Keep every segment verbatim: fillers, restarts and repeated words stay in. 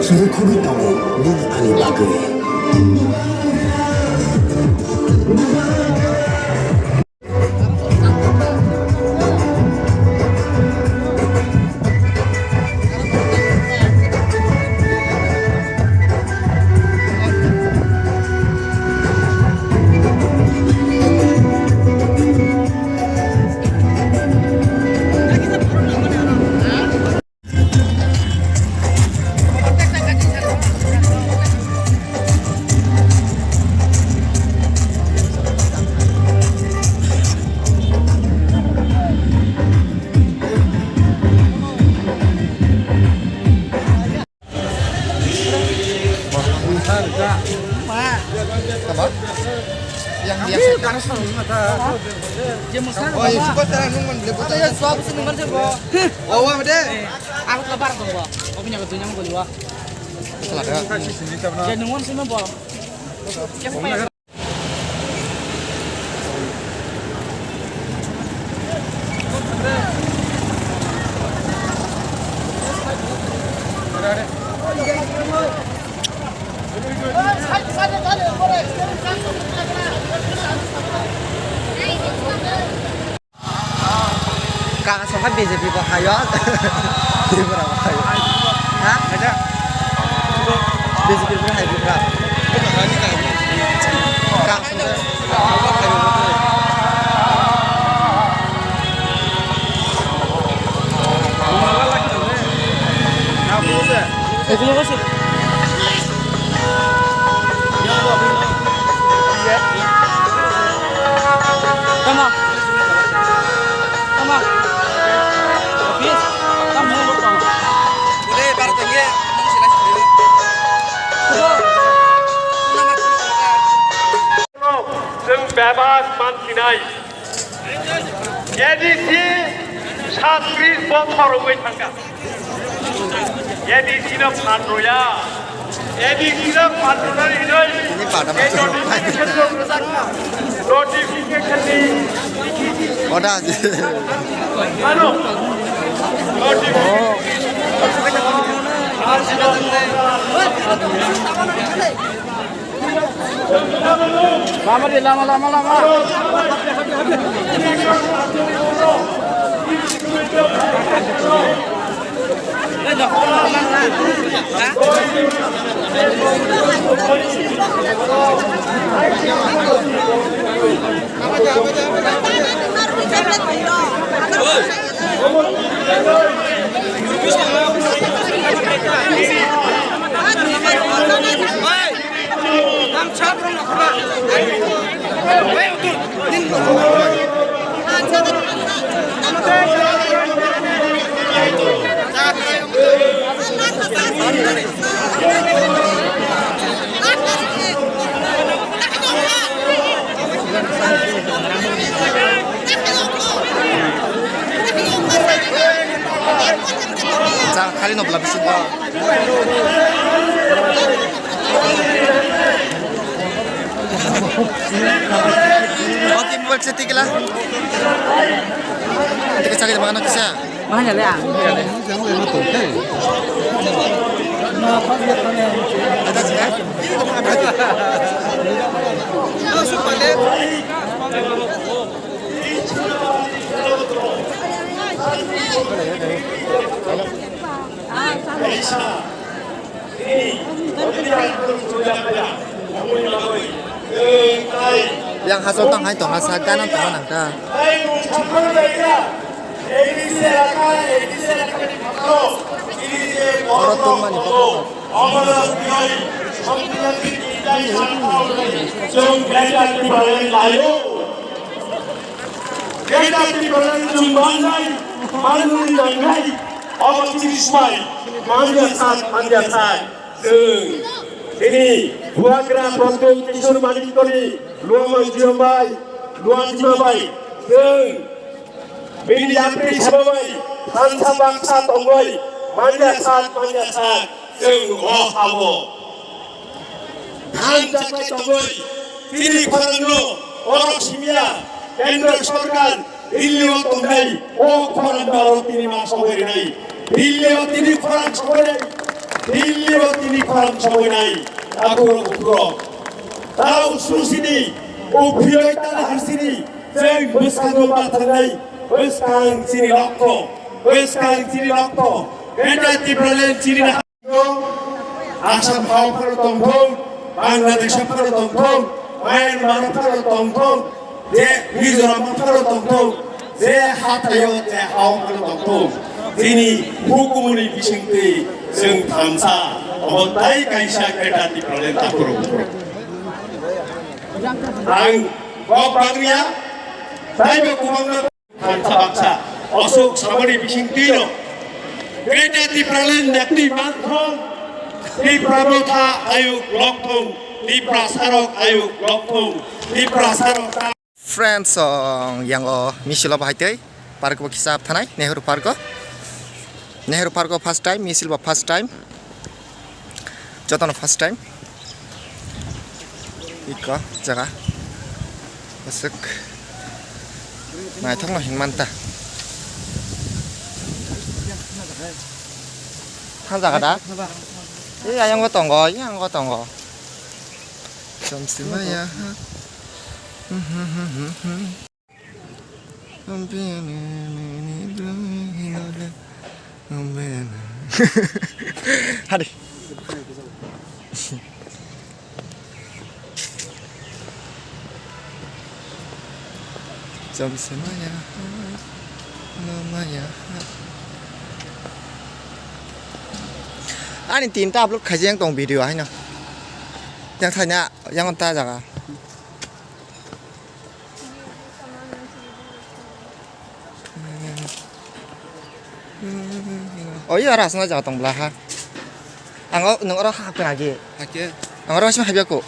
Chirikhugwi tongo nini ani bagwi. Yang dia. Oi, suka terang nung man beli botol. Ada yang suap sih nung man sih, Bo. Oh, wah, deh. Aku telah barang dong, Bo. Kopi nyawa dunia mau gua. Salah dah. Ya, nung man sih, Bo. Kaka songkha B J P bo hayo. Tripura bo hayo. Ha? B J P bo hayo Tripura. Kaka songkha. Tama. Tama. Office. Tama. Chwng bebak man sinai. A D C satrish bochor wngwi thangkha. A D C no phan rwya. A D C no phan rwnani hinwi tei notification rwjakha. Notification ni ano notification. Lama di, lama, lama, lama. Cha khali no bla bisingo. Oke, mobile se tikila. Tikila chakri mana kisa? Mana le ang. Yang hasil tang hai tong asa gana tong nang ta. Oro tong mani kok. Greater Tipraland chwng manjai, manjani nangnai, obo tris bai, manja sak, manja sak, chwng. Chini Bubagra Pradyot Kishore Manikyani, Luamang Jiyom bai, Luang Jima bai, chwng. Bini yapri sabo bai, thansa baksa tongoi, manja sak, manja sak, chwng o habo. Thansa kai tongoi, chini khorang no, orok simya, Kendra Sorkar, Delhi o tongnai, o khorang no aro tini ma sogoi rinai. Delhi o tini khorang sogoi rinai. Delhi o tini khorang sogwi nai, takhuk rok bukhuk rok. Tao susini, o philoi tala harsini, chwng bwskango ma thangnai, bwskang chini lokto, bwskang chini lokto, Greater Tipraland chini na. Assam hao phano tongthung, Bangladesh phano tongthung, Myanmar phano tongthung, je Mizoram phano tongthung, je hathaio je hao phano tongthung, chini hukumuni bisingtwi chwng thansa, obo tai kaisa Greater Tipraland takhuk rok bukhuk rok. Ang kok bagriya, taibo kwbangma thansa baksa, osuk samani bisingtwino Greater Tipraland yakni manthung, Tipra motha ayuk lokthung, Tipra sarok ayuk lokthung, Tipra sarok. Friends, song yang o misil o bahai tei park bo kisa thanai Nehru Park o. Nehru Park o first time, misil bo first time. Jotono first time. Iko jaga. Aswk. Naithokno hinmanta. Tha jaga da? Ei ayang bo tongo, ei ayang bo tongo. Chomsima ya ha. Hadi. Chomsima ya ha. Mama ya ha. Ani tinta upload khaijak tong video haino. Yang thanya, yang ta jaga. Oh iya, oro aswk jaga tong bwla ha. Ang o, nwng oro ha hapkha agi. Hake. Ang oro sima habya ko.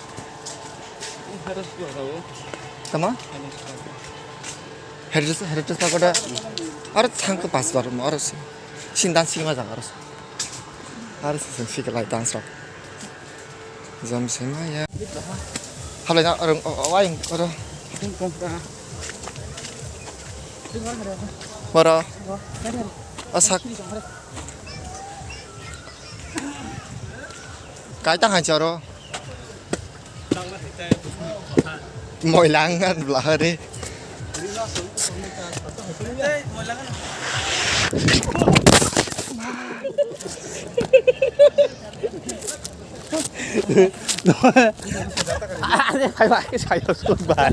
Heritage, heritage pagoda. Oro thang ko pas bar oro si. Sin dan sima jaga oro. Oro si sin si kelai dance rok. Jam sema ya. Halai na orang, oh, oh, aing oro. Oro. Asak. Kai ta hai choro. Moilang an bla hari. Ani phai bai ke sayo sut bai.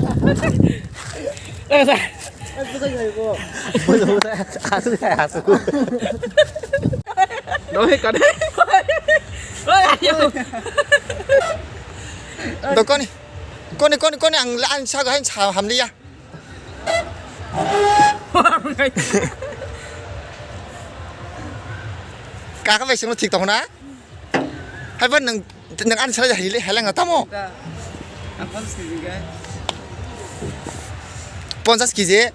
Aswk khai aswk. Doi kade. Dokoni. Koni, koni, koni, ang, ang sago hain sa hamliya. Kaka bai sino thik tong na? Hai ba nang, nang an sala hili heleng tamo? Ponchas kg.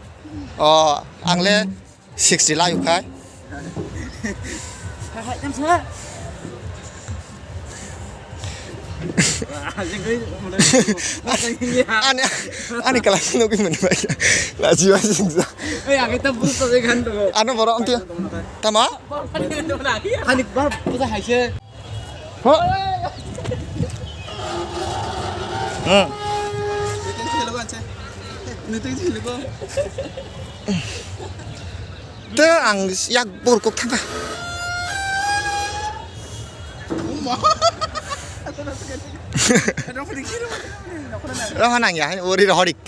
Oh, ang le sixty layo khai. Ani, ani kelas nugui mani bai. Laji bai singsa. Ano borok onti. Tama? Ani bar puja haise. Ho. Hmm. Te ang yak bor kok thangkha. Rohor nang ya, ori rohorik.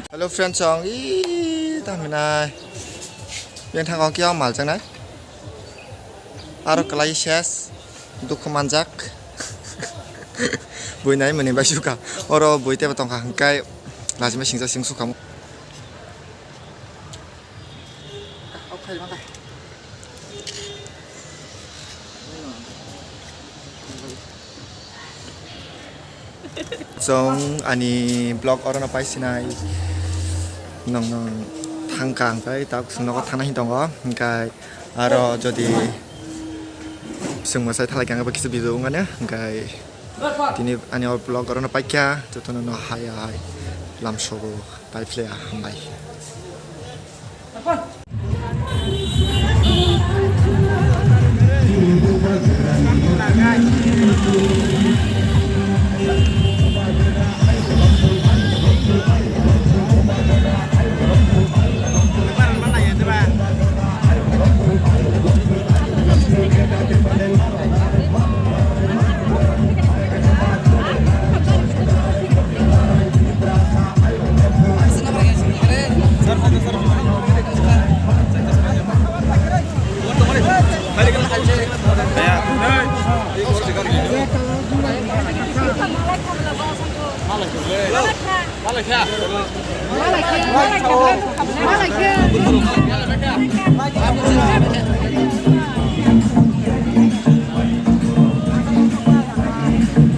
Hello friends, ang i tangminai. Yang thang kong kiyang mal changnai. Aro kalai ses, dukhu manjak. Bui nai mani bai suka. Oro bui teba tongkha hingkai lajima singsa sing suka. Chwng ani vlog orono paisinai. Nong nong thangkha hingkai tak nogo thana hin tongo hingkai. Aro jodi Chwng mwsai thalai khe ang bo kisa video wngmani, hwnkhe tini ani o vlog orono paikha, jotono no hai hai lamsogo, pai phle hambai.